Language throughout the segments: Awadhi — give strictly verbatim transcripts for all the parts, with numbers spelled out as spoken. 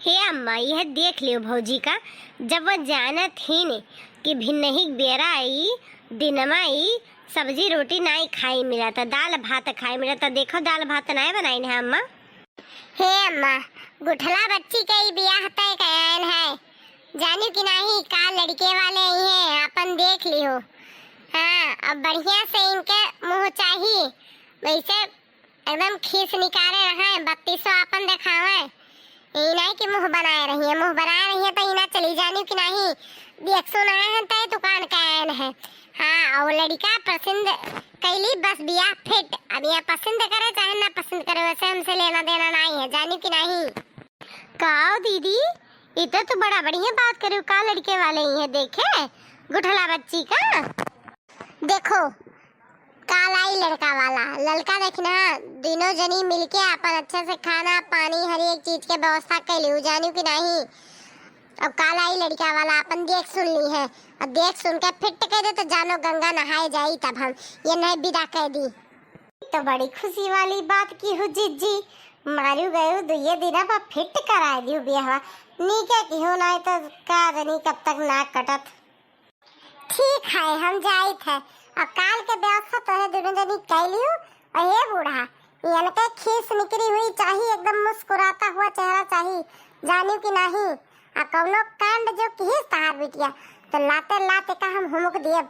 हे अम्मा, यह देख लियो भौजी का, जब वो जानत हीन कि भिन्नही बेरा आई, दिनमा ई सब्जी रोटी नाई खाई मिलत, दाल भात खाई मिलत, देखो दाल भात नाई बनाइन है अम्मा। हे अम्मा, गुठला बच्ची के ई बियाह तय कयान है, जानियो कि नाही, का लड़के वाले आई हैं, आपन देख लियो। हाँ, अब बढ़िया से इनके मुँह चाही, वैसे एकदम खीस निकारे रहे, बत्तीसो आपन देखावे। ई नाई कि मुँह बनाए रही है, मुँह बनाए रही है तो ई ना चली, जानियो कि नाही, देख सुन आए हैं, तय दुकान के आए हैं। हाँ, और लड़का पसंद कैली, बस बियाह फिट। अब या पसंद करे चाहे ना पसंद करे, वैसे हमसे लेना देना नाई है, जानियो कि नाही। का दीदी, ई तो तू बड़ा बढ़िया बात करियो, का लड़के वाले ही है, देखे गुठला बच्ची का। देखो, काल आई लड़का वाला, लड़का देखना, दोनों जनी मिलके आपन अच्छे से खाना पानी हर एक चीज के व्यवस्था कैली, उ जानियो कि नाही। अब काल आई लड़का वाला, आपन देख सुन ली है, अब देख सुन के फिट कह दे तो जानो गंगा नहाए जाई, तब हम ये नहीं विदा कह दी। तो बड़ी खुशी वाली बात की हो जिज्जी, मारू गयो दुइये दिन पर फिट कराए दियो बियाहवा, नीके की हो, नाई तो का जनी कब तक नाक कटत। ठीक है, हम जाइत है। अब काल के व्यवस्था तोहे दोनों जनी कैलियो। और हे बूढ़ा, इनके खीस निकरी हुई चाही, एकदम मुस्कुराता हुआ चेहरा चाही, जानियो कि नाही। आ कौनो कांड जो किहिस तहार बिटिया, तो लाते लाते का हम हुमुक दियब।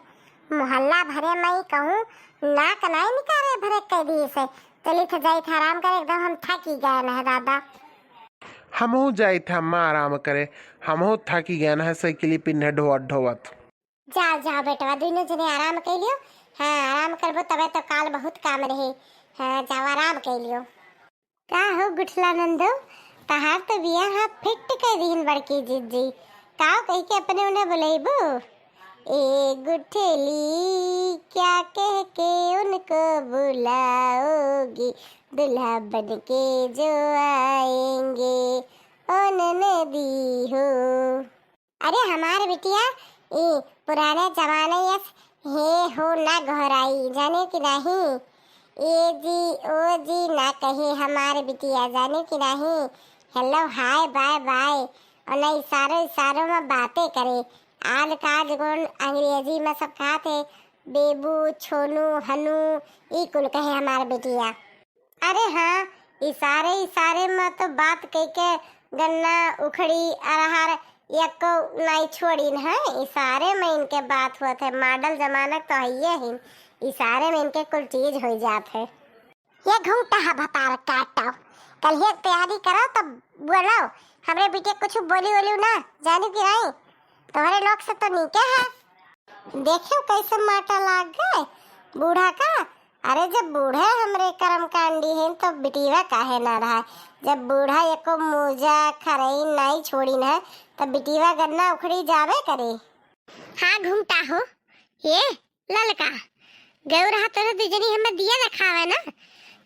मोहल्ला भरे मई कहूँ नाक नाई निकारे भरे कह दी से। चली थे जाइत है आराम करे, एकदम हम थकी गए न है दादा। हमहू जाइत है अम्मा आराम करे, हमहू थकी गए न है साइकिल पिन्हे ढोवत ढोवत। जाओ, जाओ बेटवा, दुइनो जने आराम कइ लियो। हाँ, आराम करबो तबे तो काल बहुत काम रहे। हाँ, जाओ आराम कइ लियो। का हो गुठला नंदो, तहार तो बियाह फिट कइ दिहिन बड़की जिज्जी। का कहि के अपने उन्हें बुलइबू? ए गुठली, क्या कह के उनको बुलाओगी, दुल्हा बन के जो आएंगे, ओ ननदी हो। अरे हमार बिटिया, ई पुराने जमाने यस हे हो ना गोहराई, जाने कि नाही? ए जी, ओ जी ना कहे हमार बिटिया, जाने कि नाही? Hello, hi, bye, bye, और ना इशारों, इशारों में बातें करे। आज काज गुण अंग्रेजी में सब कहत है, बेबू, छोनू, हनू, ई कुल कहे हमार बिटिया। अरे हाँ, इशारे इशारे में तो बात कइके गन्ना, उखड़ी, अरहर एको नाई छोड़िन है। इशारे में इनके बात होत है, model जमाना तो हइये हिन, इशारे में इनके कुल चीज होइ जात है। ये घूंटा है भतार काटो, कल ये तैयारी करो तो बोलो, हमरे बिटिया कुछ बोली वोली ना, जानी कि नहीं, तोहरे लोग से तो नीके है। देखियो कैसे माटा लाग गए बूढ़ा का, अरे जब बूढ़े हमरे कर्म कांडी हैं तो बिटिया काहे ना रहा? जब बूढ़ा एको मोजा खरई नाई छोड़िन है तो बिटिया गन्ना उखड़ी जावे करे। हाँ घूमता हो, ये ललका गौर हा तोरे दुजनी हमें दिया देखावे ना,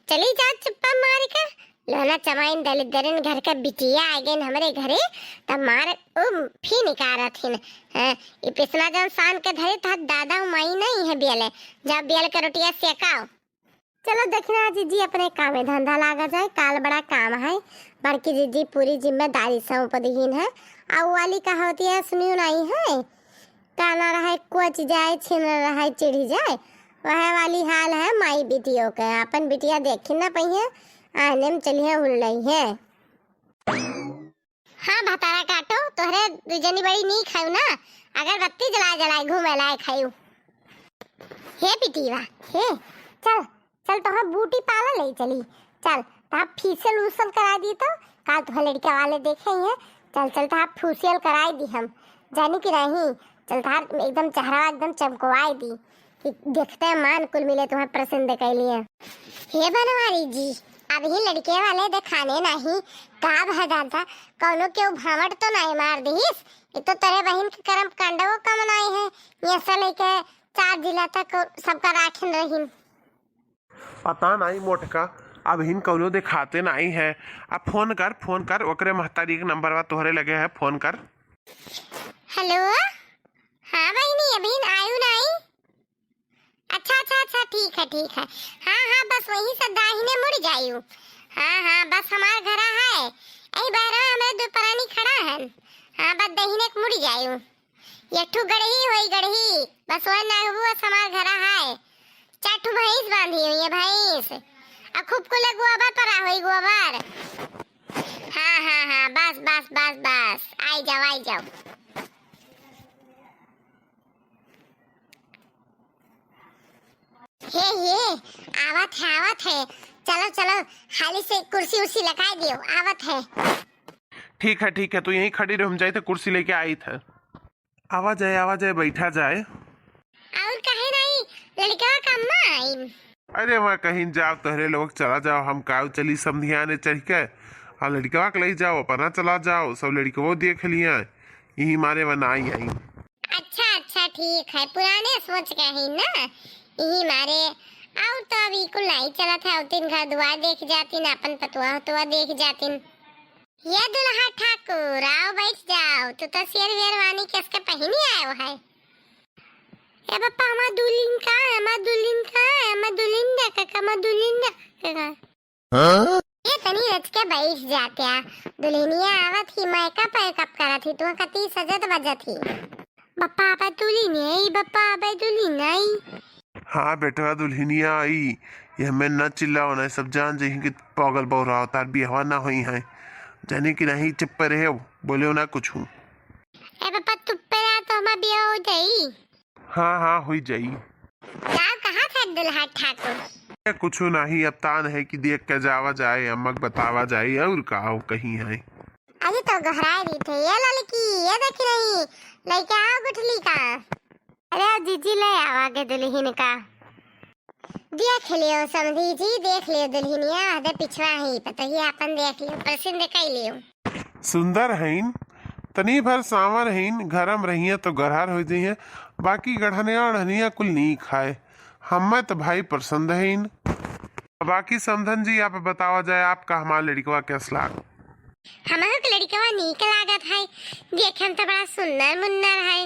चली जा चुप्पा मार के। लोना चमाइन दलिद्दरन घर का बिटिया आ गइन हमरे घरे, तब मार उ फी निकारत हिन। हाँ, ई पिसना जौन सान के धरे तहार दादा माई नहीं है बियले, जा बियल के रोटिया सेकाओ। चलो दखिना जिज्जी अपने कामे धंधा लागा जाए, काल बड़ा काम है, बड़की जिज्जी पूरी जिम्मेदारी सौंप दिहिन है। आ उ वाली कहावती है सुनियो नहीं है, काना रहे कोच जाए, छिन रहे चिढ़ी जाए, वह वाली हाल है माई बिटियों के। आपन बिटिया देखी ना पइहे, आने में चलिए हुल रही है। हाँ भतारा काटो, तोहरे दुजनी बड़ी नीक है ना, अगरबत्ती जलाए जलाए घूमे लायक है। हे बिटिया, हे, चल, चल तोहर ब्यूटी पार्लर ले चली, चल, तहार फेशियल उशियल करा दी तो, काल तोहर लड़का वाले देखे हैं, चल, चल, तहार फेशियल कराई दी हम, जानी कि नहीं, चल, तहार एकदम चेहरा एकदम चमकवाई दी, कि देखते मान कुल मिले तुम्हें पसंद कर लिए। हे बनवारी जी, अभी लड़के वाले दिखाने नहीं, का भा दादा, कौनो केहू भावट तो नहीं मार दिहिस, ये तो तेरे बहिन के कर्म कांडवो कम नहीं है, ये से लेके चार जिला तक सबका राखिन रहिन। पता नाई मोटका, अबहिन कौनो देखाते नाई है। अब फोन कर, फोन कर, ओकरे महतारी के नंबर बा तोहरे लगे है, फोन कर। हेलो, हाँ बहिनी, अबहिन आयु नाई। अच्छा, अच्छा, अच्छा, ठीक है, ठीक है। हाँ, हाँ, बस वहीं से दाहिने मुड़ जायु। हाँ, हाँ, बस हमार घर है। यही बहरा हमरे दुपरानी हाँ, बस दहिने के मुड़ जायु। ये ठू गड़ही होई, गड़ही। बस वह नागबू, बस हमार घरा है। चार ठू भैंस बांधी हुई है, भैंस। आ खूब कुल गोबर परा होई, गोबर। हाँ, हाँ, हाँ, बस, बस, बस, बस। आई जाओ, आई जाओ। हे, हे, आवत है, आवत है। चलो, चलो, हाली से कुर्सी उर्सी लगाई दियो, आवत है। ठीक है, ठीक है, तू यहीं खड़ी रहो, हम जाइत है कुर्सी लेके आइत है। आवा जाए, आवा जाए, बैठा जाए। और कहे नहीं, लड़का कम्मा आई। अरे वहाँ कहीं जाओ, तोहरे लोग चला जाओ, हम काऊ चली समधियाने चढ़ के, आ लड़कवा के ले जाओ, अपना चला जाओ, सब लड़कवो देख लिया, यही मारे वह ना आई आई। अच्छा, अच्छा, ठीक है, पुराने सोच के ही ना, यही मारे। और तो अब ई कुल नहीं चलत है, और तीन घर दुआर देख जातिन, अपन पतुआ हतुआ देख जातिन। ये दुल्हा ठाकुर, आओ बैठ जाओ, तू तो शेर वेरवानी केस के पहिनी आयो है। ए बप्पा, हमार दुल्हिन का है, हमार दुल्हिन का है, हमार दुल्हिन देखा का, हमार दुल्हिन देखा का। हाँ? ये तनी रच के बैठ जात्या, दुल्हनिया आवत ही, makeup वैकअप करत ही, तू कती सजत बजत ही। बप्पा, अबे दुल्हिन आई, बप्पा, अबे दुल्हिन आई। हाँ बेटवा, दुल्हनिया आई। ये हमें न चिल्लाओ ना, सब जान जइहीं कि पागल बौरा, तार बियाहवा ना होई है। जाने कि नहीं, चुप रहे, बोले ना कुछ। ए पापा, चुप रहा तो हमार बियाह हो जाई। हाँ, हाँ, होई जाई। का कहा था दुल्हा ठाकुर? ए, कुछ नहीं, अब तान है कि देख के जावा जाए, अम्मा के बतावा जाए, और का हो कहीं है। अरे तो गहराए रही थे, ये ललकी, ये देखी नहीं, लइके आओ गुठली का। अरे जीजी, ले आवा के दुल्हिन का। देख लियो समधी जी, देख लियो दुल्हिनिया, अदे पिछवा ही पतोहिया, अपन देख लियो, पसंद कर लियो। सुंदर हईन, तनी भर सांवर हईन, घर में रहिए तो गरहर हो जइहे, बाकी गढ़निया ओढ़निया कुल नीक है। हमें तो भाई पसंद हईन। बाकी समधन जी, आप बतावा जाए, आपका हमार लड़कवा कैस लाग? हमहू के लड़कवा नीक लागत है, देखे में तो बड़ा सुंदर मुन्नर है।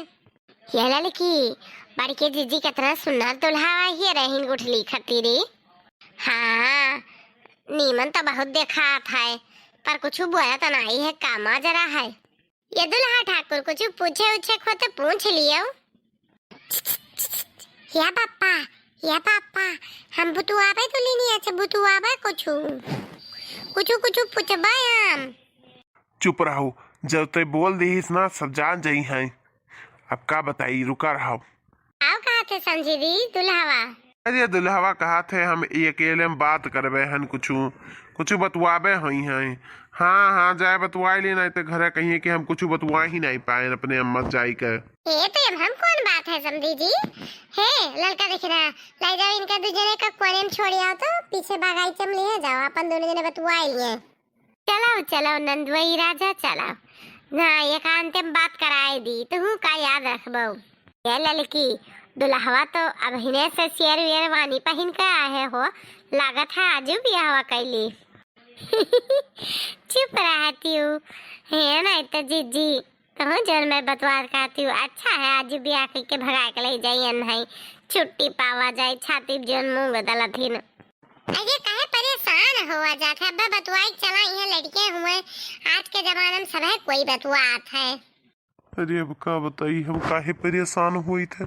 ये ललकी, बड़के जीजी कितना सुंदर दुल्हा है, ये रहीन गुठली खतीरी। हाँ, नीमन तो बहुत देखात है, पर कुछ बोला तो नहीं है, कामा जरा है। ये दुल्हा ठाकुर, कुछ पूछे उछे को तो पूछ लियो। या पापा, या पापा, हम बुतुआबे दुल्हनिया से, बुतुआबे कुछ, कुछ, कुछ पूछबे हम। चुप रहो, जब ते बोल दिहिस ना, सब जान जइहैं। अब का बताई, रुका रहो। आओ कहा थे समझी दी दुल्हवा। अरे दुल्हवा कहा थे, हम अकेले में बात करबे हन, कुछ, कुछ बतुआबे होइहैं। हाँ, हाँ, जाए बतुआई ली, नहीं तो घरे कहिए कि हम कुछ बतुआ ही नहीं पाए अपने अम्मा जाई के। ए, तो अब हम कौन बात है समझी जी? हे, ललका देखी ना, लाई जाओ इनका दू जने का कोने में छोड़ आओ तो, पीछे भगाई चम लिए जाओ, अपन दोनों जने बतुआई लिए। चलो, चलो, नंदुई राजा, चलो। ना, एकांते में बात कराए दी, तुहू का याद रखबो। ये ललकी, दुल्हवा तो अबहिने से शेर वेरवानी पहिन के आए हो, लागत है आजू बियाहवा कैली। चुप रहती हूँ, है ना, तो जीजी, कहूँ जौन मैं बतवार कहती हूँ, अच्छा है, आजू बियाह के भगा के ले जाइए, नहीं छुट्टी पावा जाए, छाती जौन मुँह दलथिन। अरे काहे परेशान होवा जात है? अब्बा बतुआई चला, इहे लड़के हुए, आज के जमाना में सभे कोई बतुआत है। अरे अब का बताई, हम काहे परेशान होइत है,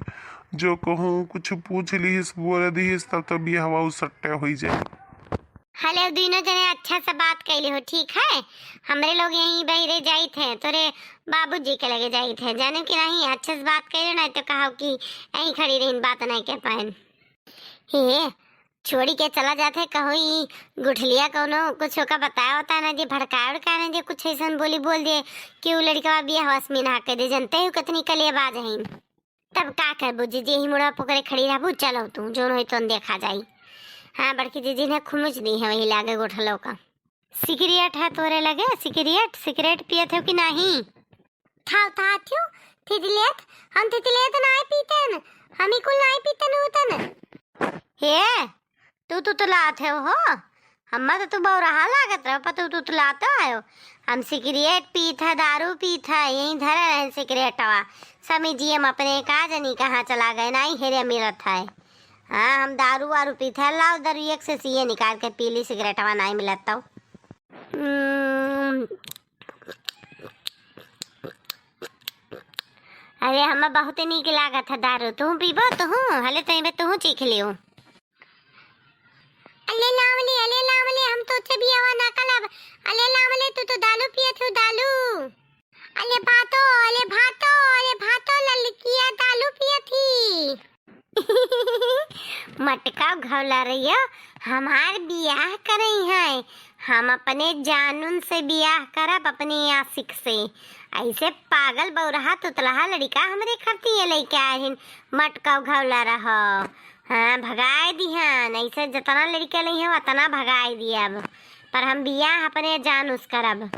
जो कहूँ कुछ पूछ लिहिस, बोल दिहिस, तब तो बियाहवा उ सट्टे होई जाए। हले दुइनो जने अच्छा से बात कैली हो, ठीक है? हमरे लोग यहीं बहिरे जाइत है, तोरे बाबूजी के लगे जाइत है, जाने कि नहीं, अच्छे से बात कैले, नहीं तो कहो कि यहीं खड़ी रहीन, बात नहीं कर पाएन। हे, छोड़ी के चला जात है, कहो ई गुठलिया कौनो कुछ ओका बताया होता ना जी, भड़काए उड़काए ना जी, कुछ ऐसन बोली बोल दे कि उ लड़कवा बियाह वस में ना कर दे, जनते हो कितनी कलेबाज हईन। तब का करबू जीजी, यही मुड़वा पोकरे खड़ी रहबू, चलो तू, जोन होई तोन देखा जाई। हाँ, बड़की जीजी ने खुमुच दी है वही लागे गोठलो का। सिगरेट है तोरे लगे? सिगरेट, सिगरेट पियत हो कि नाही? थाव था थ्यू, थितलेत, हम थितलेत नाय पीतन, हम ई कुल नाय पीतन उतन। हे, तू तुतलात है हो? हम्मा तो तू बौराहा लागत रहो, पर तू तुतलात आयो। हम सिगरेट पीत है, दारू पीत है, यहीं धरे रहे सिगरेटवा। समी जी हम अपने का जनी कहाँ चला गए, नाई हेरे मिलत है। हाँ, हम दारू वारू पीत है, लाओ दारू एक से सीए निकाल के पी ली, सिगरेटवा नाई मिलत तो। हम्म, अरे, हमें बहुत नीक लागत है दारू। तू पीबो? तू? हले तो इबे तू चीख लियो। अले लावली, अले लावली, हम तो से बियावा ना करब। अले लावली, तू तो दारू पियत हो, दारू। अले भातो, अले भातो, अले भातो, ललकिया दारू पियत ही। मटका घौला रहियो, हमार बियाह करई है, हम अपने जानून से बियाह करब, अपने आशिक से। ऐसे पागल बौरहा तुतलहा लड़िका हमरे खरती ये लइके आए हिन, मटका घौला रहो। हाँ, भगाए दिहन, ऐसे जतना लड़िका लई है, उतना भगाए दियब, पर हम बियाह अपने जानूस करब।